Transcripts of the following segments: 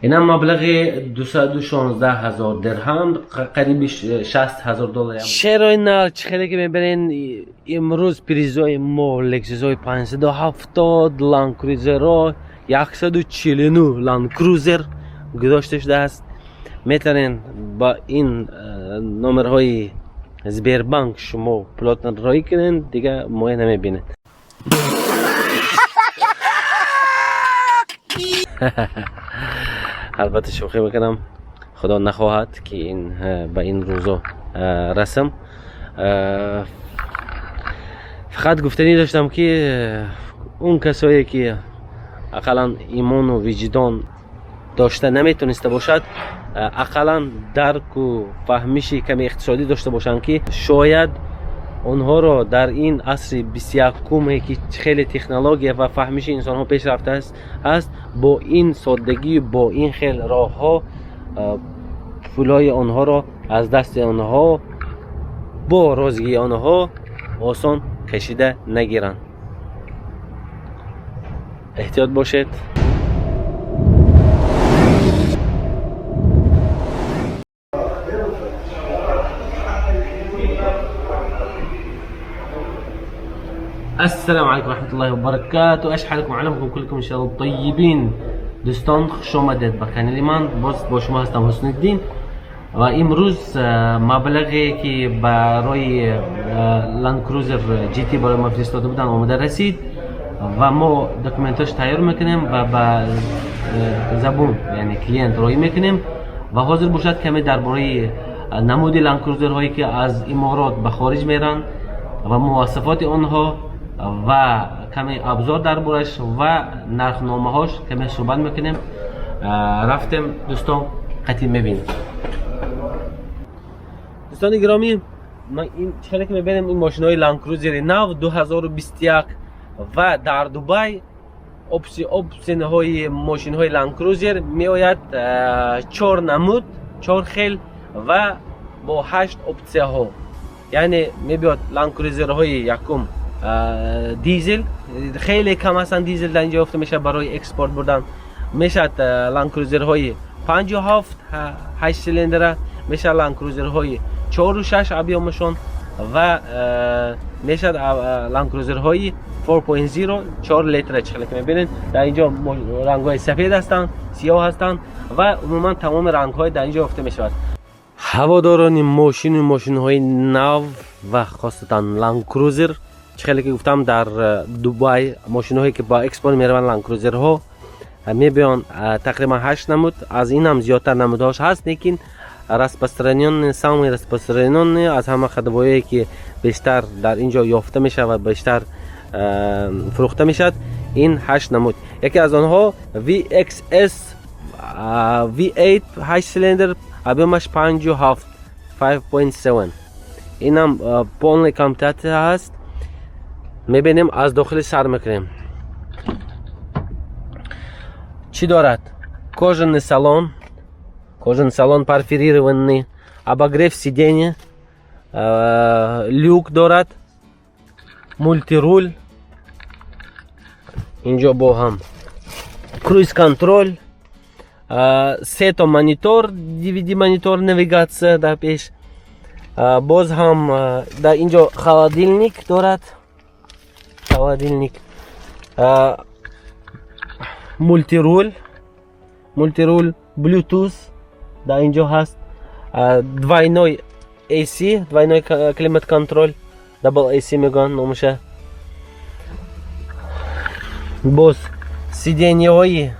Инам маблағи 216 ҳазор дирҳам, қариби 60 ҳазор доллар. Шерои нар чӣ хеле ки мебинен, имрӯз призои мо Лексусҳои 570, Ланд Крузерҳо, 149 Ланд Крузер гузошта шудааст. Метавонед ба ин номерҳои Сбербанк шумо пулотон роӣ кунед, дига моя намебинед. Албатта, шӯхӣ мекунам, худо нахоҳад ки ин ба ин рӯзо расам. Фақат гуфтанӣ доштам, ки он касое ки ақаллан имону виҷдон дошта наметониста бошад, ақаллан дарку фаҳмиши ками иқтисодӣ дошта бошанд, ки шояд онҳоро дар ин асри 21-уме, ки хеле технология ва фаҳмиши инсонҳо пешрафта аст, бо ин соддагӣ, бо ин хел роҳҳо пулҳои онҳоро аз дасти онҳо бо розигии онҳо осон кашида нагиранд. Эҳтиёт бошед. السلام عليكم ورحمة الله وبركاته. ايش حالكم؟ علمكم كلكم ان شاء الله طيبين. دوستان، خوش آمدید به کانال من. باز با شما هستم، حسن الدین، و امروز مبلغی که برای لند کروزر GT برای ما فرستاده بودن آمده رسید و ما document اش تیار میکنیم و به زبون، یعنی client، روی میکنیم. و حاضر باشد کمی درباره نمود لند کروزر هایی که از امارات به خارج میرن و مواصفات آنها و کمی ابزار دربارش و نرخنامه هاش کمی صحبت میکنیم. رفتیم دوستان، قطعی میبینیم. دوستان گرامی، ما این چیزی که میبینیم، این ماشین های لند کروزر نو 2021 و در دبی option های ماشین های لند کروزر میآید چهار نمود، چهار خیل و با هشت опция ها. یعنی میبیاد لند کروزر های یکم دیزل، خیلی کم هستن دیزل در اینجا یافته میشه، برای export بردن میشد. لند کروزر های 5 و 7، 8 سیلندر میشه، لند کروزر های 4 و 6 объём شون و میشد لند کروزر های 4.0، 4 لیتر. چخله که میبینید، در اینجا رنگ های سفید هستند، سیاه هستند و عموما تمام رنگ های در اینجا یافته میشود. هواداران ماشین و ماشین های نو و خاصتا لند کروزر، چخیلی که گفتم، در دبی ماشین هایی که با export میروند، لند کروزر ها میبیان تقریبا 8 نمود، از این هم زیادتر نمودهاش هست، لیکن распространенный، самый распространенный، از همه ходовой که بیشتر در اینجا یافته میشه و بیشتر فروخته میشد، این 8 نمود. یکی از آنها VXS V8 8 سیلندر، объём ش 5 و 7، 5.7. اینم полный комплектация هست. میبینیم، از داخل سر میکنیم چی دارد. Кожаный салон, кожаный салон перфорированный, обогрев сиденья, люк дорад, мультируль, инҷо бо ҳам круиз контроль, се то монитор, DVD монитор, навигатсия дар пеш, боз ҳам дар инҷо холодильник дорад, холодильник, мультируль, мультируль, Bluetooth дар инҷо ҳаст, двойной AC, двойной климат контроль, double AC мегӯянд номаша. Боз сиденья ҳои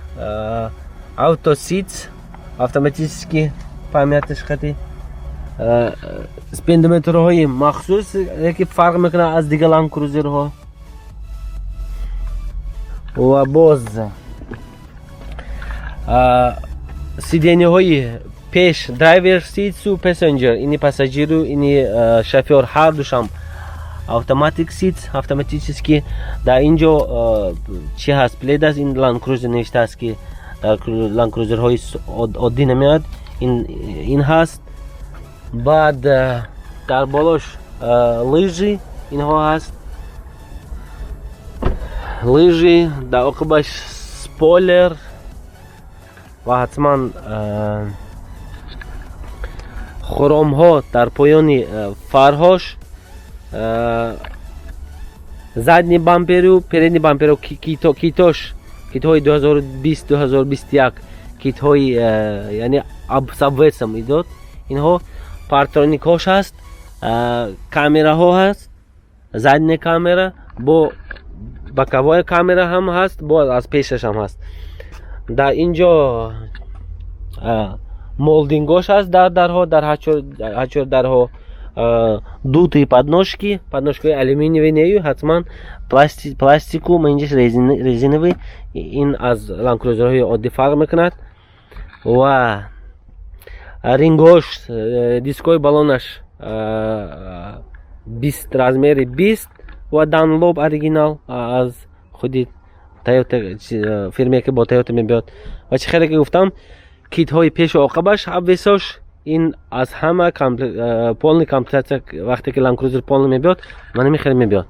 auto seats, автоматически память аш хати, спидометрҳои махсус, яке фарқ мекунад аз дигар ланд крузерҳо, ва боз сиденья ҳои пеш, driver seats у passenger, ини пассажир у ини шофёр, ҳар душам automatic seats, автоматически. Дар инҷо чӣ ҳаст? Плед аст. Ин ланд крузер навишта аст, ки дар ланд крузерҳои оддӣ намеояд. Ин ҳаст. Баъд дар болош лыжи инҳо ҳаст, лыжи, дар оқибаш спойлер. Ва ҳатман хромҳо дар поёни фарҳош, задний бамперу передний бамперу, китош, китҳои 2020, 2021, китҳои, яъне с обвесом идёт. Инҳо парктроникҳош ҳаст, камераҳо ҳаст, задняя камера, бо боковая камера ҳам ҳаст, бо аз пешаш ҳам ҳаст. Дар инҷо молдингош ҳаст дар дарҳо, дар ҳарчор дарҳо дутые подножки, подножкаҳои алюминиевый нею, ҳатман пластику, инҷаш резиновый. Ин аз ландкрузерҳои оддӣ фарқ мекунад. Ва рингош, дискҳои балонаш 20, размери 20 ва Данлоп оригинал аз худи Тойота, фирме ки бо Тойота мебиёд. Ва чӣ хеле ки гуфтам, китҳои пешу оқабаш, обвесош, ин аз ҳама полный комплектация. Вақте ки Ландкрузер полный мебиёд, мана хеле мебиёд.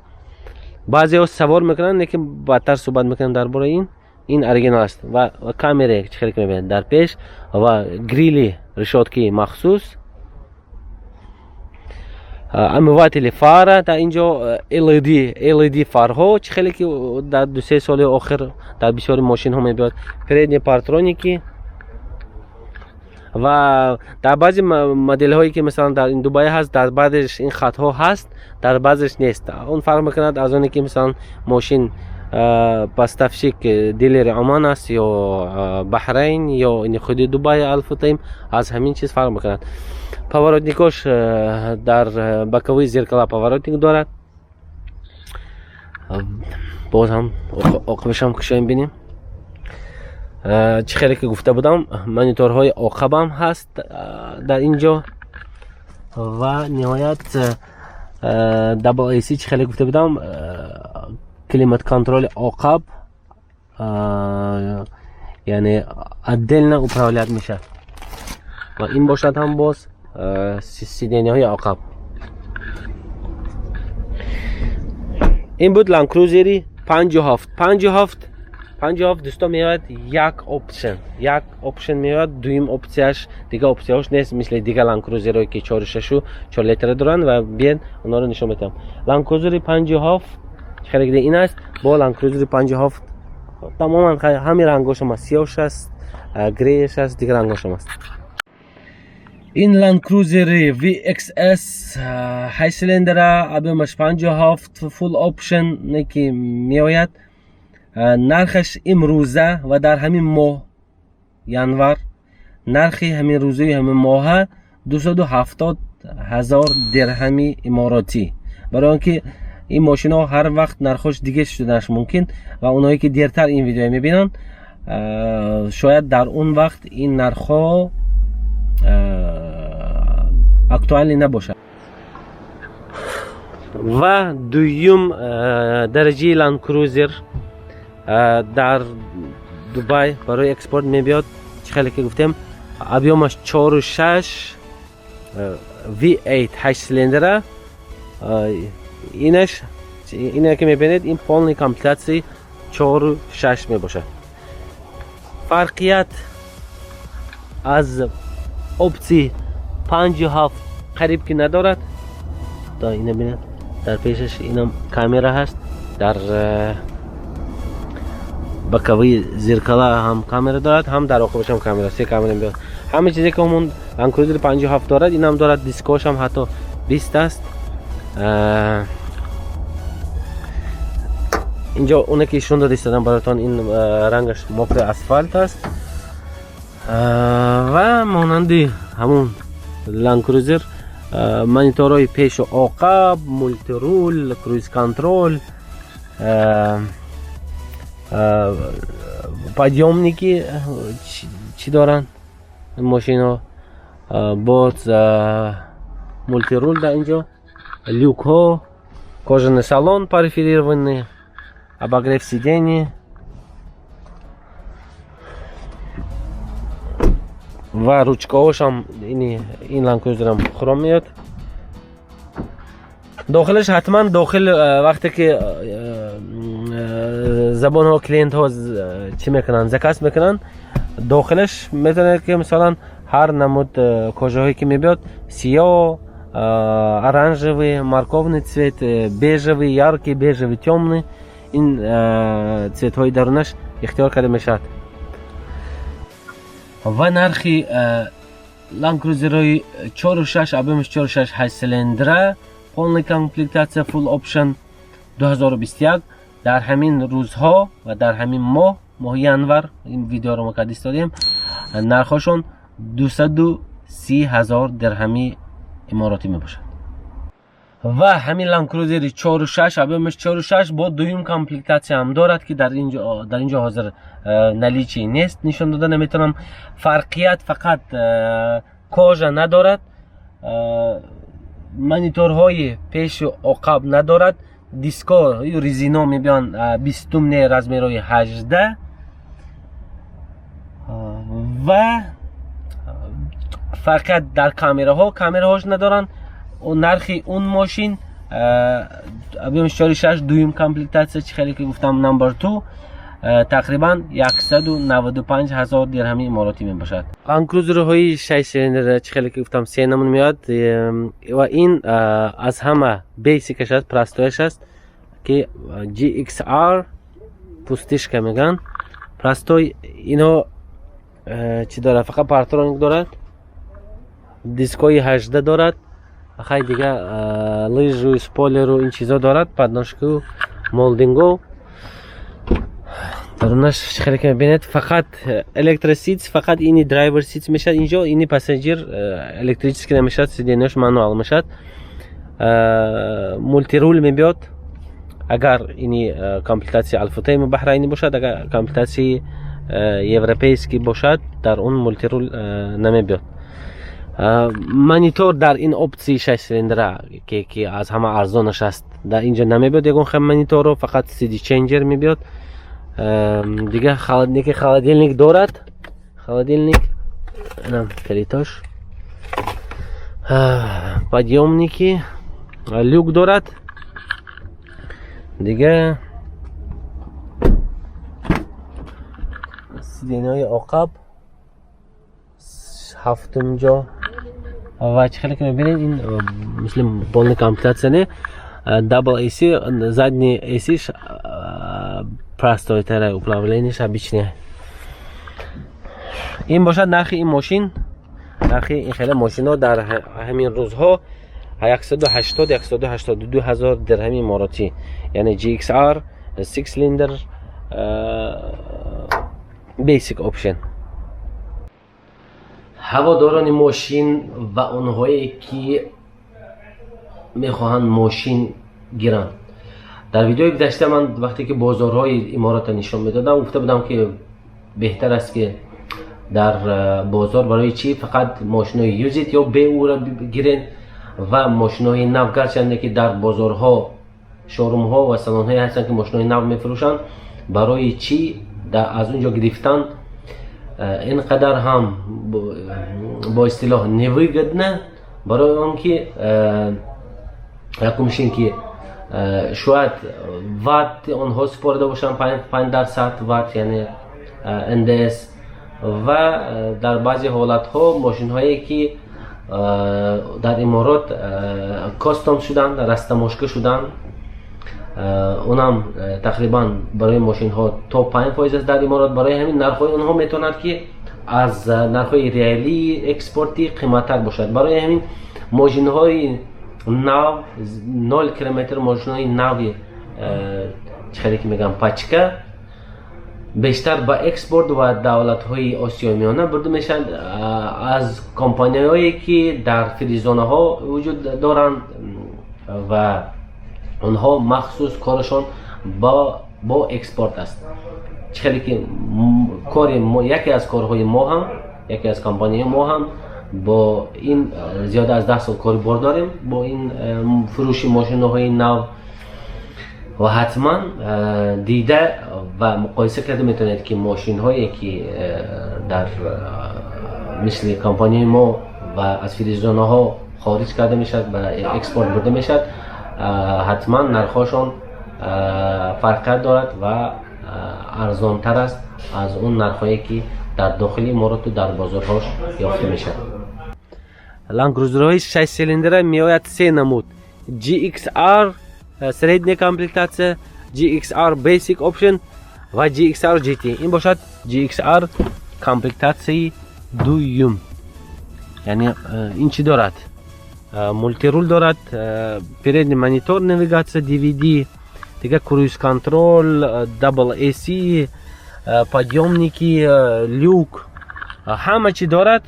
Баъзеҳо савор мекунанд, лекин баъдтар суҳбат мекунам дар бораи ин. Ин оригинал аст. Ва камере, чӣ хеле ки мебинед, дар пеш ва грили, решёткаи махсус, омыватели фара дар инҷо, LED фарҳо, чӣ хеле ки дар 2-3 соли охир дар бисёри мошинҳо мебиёд, передние парктроники. Ва дар баъзе моделҳое ки, масалан, дар Дубай ҳаст, дар баъзеш ин хатҳо ҳаст, дар баъзеш нест. Он фарқ мекунад аз оне ки, масалан, мошин поставщик, дилери Оман аст ё Баҳрайн ё ини худи Дубай Алфутаим, аз ҳамин чиз фарқ мекунад. Поворотникош, дар боковые зеркала поворотник дорад. Боз ҳам оқибашам кушоем, бинем. Чӣ хеле ки гуфта будам, мониторҳои оқабам ҳаст дар ин ҷо. Ва ниҳоят double AC, чӣ хеле гуфта будам, климат контроли оқаб, яъне отдельно управлять мешавад. Ва ин бошад ҳам боз сиденияҳои оқаб. Ин буд Ландкрузери 57, 57, 57. Дӯсто, меояд як опшн, як опшн меояд, дуюм опсияш, дига опсияҳош нест, мисли дига ландкрузерое ки чору шашу 4 литра доранд. Ва биед, онҳоро нишон медиҳам. Ландкрузери 57 хеле ин аст. Бо Ландкрузери 57 тамоман ҳамин рангошам аст, сиёш аст, грееш аст, дига рангошам аст. Ин Ландкрузери VXS 8 силиндра, объемаш 57, full option ки меояд. Нархаш имрӯза ва дар ҳамин моҳ январ, нархи ҳамин рӯзаи ҳамин моҳа 270 ҳазор дирҳами иморотӣ, барои он ки ин мошинҳо ҳар вақт нархош дига шуданаш мумкин. Ва онҳое ки дертар ин видео мебинанд, шояд дар он вақт ин нархҳо актуальный набошад. Ва дуюм дараҷаи Ландкрузер дар Дубай барои экспорт мебиёд. Чӣ хеле ки гуфтем, объемаш 4,6, V8, 8 силиндра. Инаш, ина ки мебинед, ин полный комплектация 4,6 мебошад. Фарқият аз опси 57 қариб ки надорад. То ина бинед, дар пешаш инам камера ҳаст, дар боковые зеркала ҳам камера дорад, ҳам дар оқибаш ҳам камера, се камера мебиёд. Ҳама чизе ки ҳамон Ландкрузери 57 дорад, инам дорад. Дискош ҳам ҳатто 20 аст. Инҷо оне ки ишон дода истодам баротон, ин рангаш мокрый асфалт аст. Ва монанди ҳамон Ландкрузер мониторҳои пешу оқаб, мультируль, круиз контроль, подъёмники чӣ доранд мошино, боз мультируль дар инҷо, люкҳо, кожаный салон перфорированный, обогрев сидений ва ручкаҳошам. Ин Ландкрузерам хром меёд дохилаш. Ҳатман дохил, вақте ки забонҳо, клиентҳо чӣ мекунанд, заказ мекунанд. Дохилаш метавонед, ки мисалан ҳар намуд кожаҳое ки мебиёд: сиёҳ, оранжевый, морковный цвет, бежевый, яркий бежевый, тёмный. Ин цветҳои дарунаш ихтиёр карда мешавад. Ва нархи Land Cruiser-ҳои 4.6, объёмаш 4.6, 8 цилиндра, полный комплектация, full option, 2021 дар ҳамин рӯзҳо ва дар ҳамин моҳ, моҳи январ, ин видеоро мо карда истодем, нархҳошон 230 ҳазор дирҳами иморотӣ мебошад. Ва ҳамин Land Cruiser 4.6, объёмаш 4.6, бо дуюм комплектация ҳам дорад, ки дар инҷо ҳозир наличии нест, нишон дода наметавонам. Фарқият фақат кожа надорад, мониторҳои пешу оқаб надорад, диско резино мебиён 20-ум не, размерҳои 18. Ва фарқият дар камераҳо, камераҳош надоранд. Нархи он мошин, объёмаш 4.6, дуюм комплектация, чӣ хеле ки гуфтам, number two, тақрибан 195 ҳазор дирҳами иморотӣ мебошад. Land Cruiser-ҳои 6 цилиндр, чӣ хеле ки гуфтам, се намун меояд ва ин аз ҳама basic аш аст, простояш аст, ки GXR пустышка мегӯянд. Простой инҳо чӣ дорад? Фақат парктроник дорад, дискҳои 18 дорад. Хай, дига лыжу, спойлеру, ин чизо дорад, подножку, молдинго. Дарунаш хеле ки мебинед, фақат electro seats, фақат ини driver seats мешавад инҷо, ини passenger электрический намешавад, сиденьяш мануал мешавад. Мультируль мебиёд, агар ини комплектация Аль Футайми Баҳрайни бошад. Агар комплектацияи европейский бошад, дар он мультируль намебиёд. Монитор дар ин опсияи 6 цилиндра, ки аз ҳама арзонаш аст, дар инҷо намебиёд ягон хел мониторо, фақат CD changer мебиёд. Дига неки холодильник дорад, холодильник калитош, подъёмники, люк дорад. Дига сиденьяҳои оқаб ҳафтум ҷо. Ва чӣ хеле ки мебинед, ин мисли полный комплектация не, double AC, задний AC простой тара, управлениеш обычный. Ин бошад нархи ин мошин. Нархи ин хеле мошинҳо дар ҳамин рӯзҳо 180, 182 ҳазор дирҳами иморотӣ, яъне GXR 6 cylinder, basic option. Ҳаводорони мошин ва онҳое ки мехоҳанд мошин гиранд, дар видеои гузашта ман вақте ки бозорҳои иморотро нишон медодам, гуфта будам, ки беҳтар аст, ки дар бозор барои чӣ фақат мошинои used ё беура гирен ва мошинои нав. Гарчанде ки дар бозорҳо шоурумҳо ва салонҳое ҳастанд, ки мошинои нав мефурӯшанд, барои чӣ аз он ҷо гирифтан ин қадар ҳам бо истилоҳ невыгодно? Барои он ки якумш ин ки шояд VAT онҳо супорида бошанд, 5% VAT, яъне НДС. Ва дар баъзе ҳолатҳо мошинҳое ки дар Иморот custom шуданд, растаможка шуданд, онам тақрибан барои мошинҳо то 5% аст дар Иморот. Барои ҳамин нархҳои онҳо метавонад, ки аз нархҳои реалии экспортӣ қиматтар бошад. Барои ҳамин мошинҳои нав, 0 километр, мошинҳои нави, чӣ хеле ки мегӯям, пачка, бештар ба экспорт ва давлатҳои Осиёи Миёна бурда мешаванд аз компанияҳое ки дар free зонаҳо вуҷуд доранд ва онҳо махсус корашон бо экспорт аст. Чӣ хеле ки кори яке аз корҳои мо ҳам, яке аз компанияҳои мо ҳам бо ин зиёда аз 10 сол кори бор дорем бо ин фурӯши мошинаҳои нав. Ва ҳатман дида ва муқоиса карда метавонед, ки мошинҳое ки дар мисли компанияи мо ва аз free зонаҳо хориҷ карда мешавад, ба экспорт бурда мешавад, ҳатман нархҳошон фарқият дорад ва арзонтар аст аз он нархҳое ки Дар дохили имороту дар бозорҳош ёфта мешавад. Ланд Крузерҳои 6 цилиндра меояд се намуд: GXR средняя комплектация, GXR Basic Option ва GXR GT. Ин бошад GXR комплектатсияи дуюм. Яъне ин чӣ дорад? Мультируль дорад, передний монитор, навигатсия, DVD, дигар круиз контроль, double AC, подъемники, люк, ҳама чӣ дорад,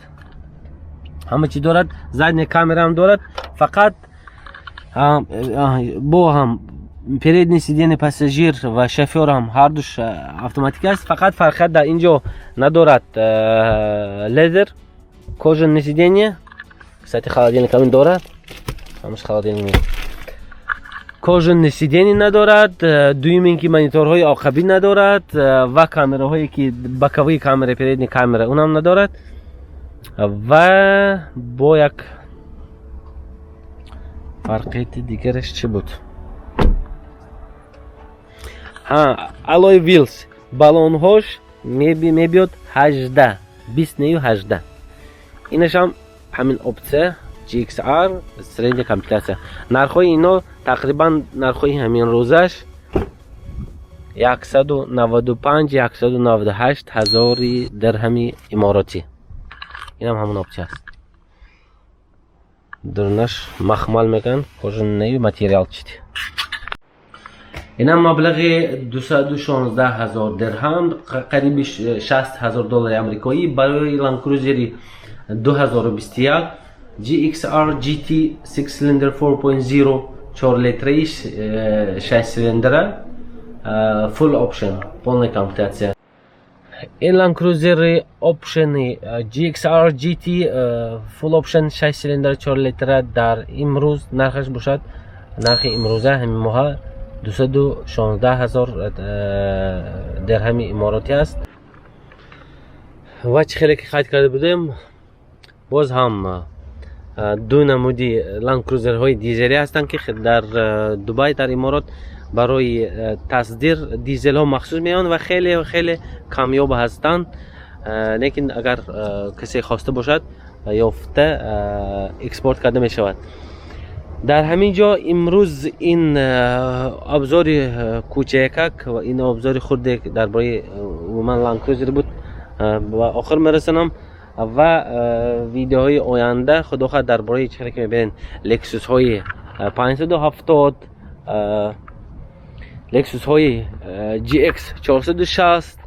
ҳама чӣ дорад. Задняя камера ҳам дорад. Фақат бо ҳам передний сиденье пассажир ва шофёр ҳам ҳардуш автоматик аст. Фақат фарқият дар ин ҷо надорад leather, кожаное сиденье. Кстати, холодильник ҳамин дорад, ҳамаш холодильник, кожаное сиденье надорад. Дуюм ин ки мониторҳои оқабӣ надорад ва камераҳое ки боковые камера, передний камера, унам надорад. Ва бо як фарқияти дигараш чӣ буд? Ҳа, alloy wheels, баллонҳош мебиёд 18, 20 нею 18. Инашам ҳамин опция GXR средняя комплектация. Нархҳои ино тақрибан, нархҳои ҳамин рӯзаш 195, 198 ҳазори дирҳами иморотӣ. Инам ҳамон опция аст. Дурнаш махмал мекунанд, кожаный материал чити. Инам маблағи 216 ҳазор дирҳам, қариби 60 ҳазор доллари амрикоӣ барои Ланд Крузери 2021 GXR GT 6 cylinder 4.0, 4 литраи 6 цилиндра, full option, полная комплектация. Ин Land Cruiser option GXR GT full option 6 цилиндр, 4 литра дар имрӯз нархаш бошад, нархи имрӯза ҳамин моҳа 216 ҳазор дирҳами иморотӣ аст. Ва чӣ хеле ки қайд карда будем, боз ҳам ду намуди Land Cruiserҳои дизелӣ ҳастанд, ки дар Дубай, дар иморот барои тасдир дизелҳо махсус меоянд ва хеле хеле камёб ҳастанд. Лекин агар касе хоста бошад, ёфта экспорт карда мешавад. Дар ҳамин ҷо имрӯз ин обзори кӯчакак ва ин обзори хурде дар бораи умуман Land Cruiser буд ба охир мерасонам. Ва видеоҳои оянда, худо хоҳад, дар бораи чӣ ки мебинед, Лексусҳои 570, Лексусҳои GX 460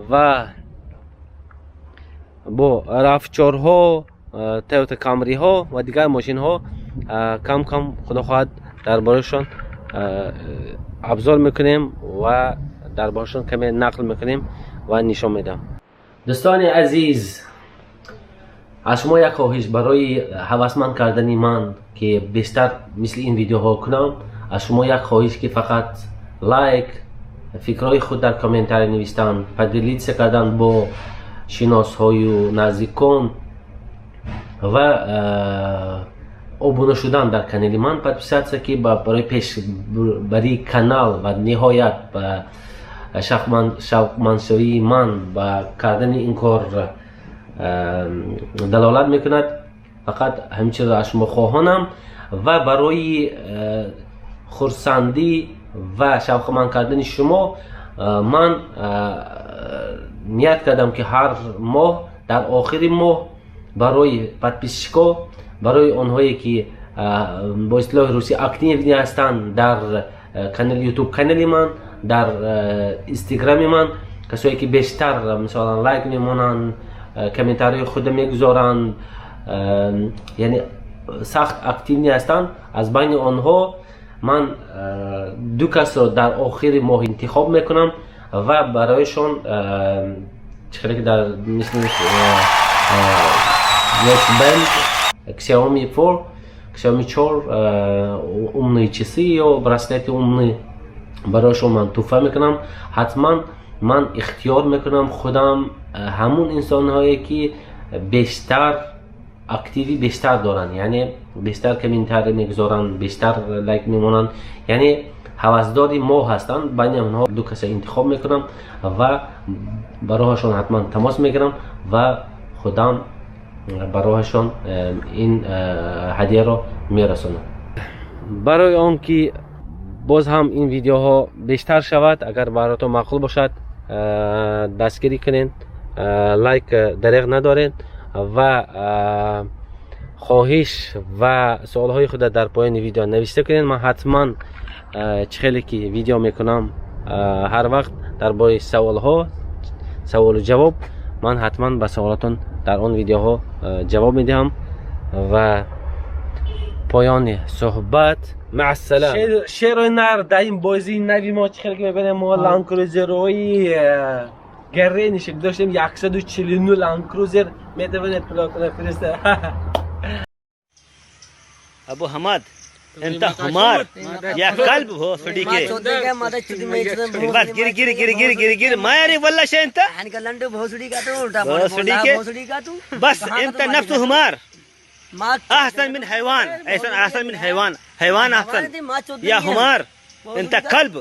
ва бо RAV4-ҳо, Toyota Camry-ҳо ва дигар мошинҳо кам кам, худо хоҳад, дар бораашон обзор мекунем ва дар борашон каме нақл мекунем ва нишон медиҳам. Дӯстони азиз, аз шумо як хоҳиш: барои ҳавасманд кардани ман, ки бештар мисли ин видеоҳо кунам, аз шумо як хоҳиш, ки фақат лайк, фикрҳои худ дар комментария навистан, поделиться кардан бо шиносҳою наздикон ва обуна шудан дар канали ман, подписаться, ки барои пешбарии канал ва ниҳоят ба шавқмандшавии ман ба кардани ин кор далолат мекунад. Фақат ҳамин чизро аз шумо хоҳонам. Ва барои хурсандӣ ва шавқманд кардани шумо ман ният кардам, ки ҳар моҳ дар охири моҳ барои подписчикҳо, барои онҳое ки бо истилоҳи русӣ активный ҳастанд дар канали Ютуб, канали ман, дар Инстаграми ман, касое ки бештар мисолан лайк мемонанд, комментарии худа мегузоранд, яъне сахт активный ҳастанд, аз байни онҳо ман ду касро дар охири моҳ интихоб мекунам ва барояшон чӣ хеле ки дар мисли Watch Band Xiaomi 4, Xiaomi 4, умные часы ё браслети умный барояшон ман туҳфа мекунам. Ҳатман ман ихтиёр мекунам худам ҳамун инсонҳое ки бештар активи бештар доранд, яъне бештар комментарий мегузоранд, бештар лайк мемонанд, яъне Ҳавасдори мо ҳастанд, байни онҳо ду каса интихоб мекунам ва ба роҳашон ҳатман тамос мегирам ва худам ба роҳашон ин ҳадияро мерасонам. Барои он ки боз ҳам ин видеоҳо бештар шавад, агар баротон маъқул бошад, дастгирӣ кунед, лайк дареғ надоред ва хоҳиш ва суолҳои худа дар поёни видео навишта кунед. Ман ҳатман, чӣ хеле ки видео мекунам, ҳар вақт дар бораи саволҳо, саволу ҷавоб, ман ҳатман ба саволотон дар он видеоҳо ҷавоб медиҳам. Ва поёни суҳбат, маъассалам. Шерои нар дар ин бозии нави мо, чӣ хеле ки мебинем, мо Ландкрузерҳои гаренишек доштем, 149 Ландкрузер метавонед пулотона фириста. ابو حماد، انت حمار يا كلب، भोसड़ी के। बस गिर गिर गिर गिर गिर गिर ما يعرف ولا شيء انت लंडू भोसड़ी का तू उल्टा भोसड़ी के। भोसड़ी का तू। بس انت نفسه حمار. माँ। احسن من حيوان، احسن احسن من حيوان، حيوان احسن يا حمار، انت كلب.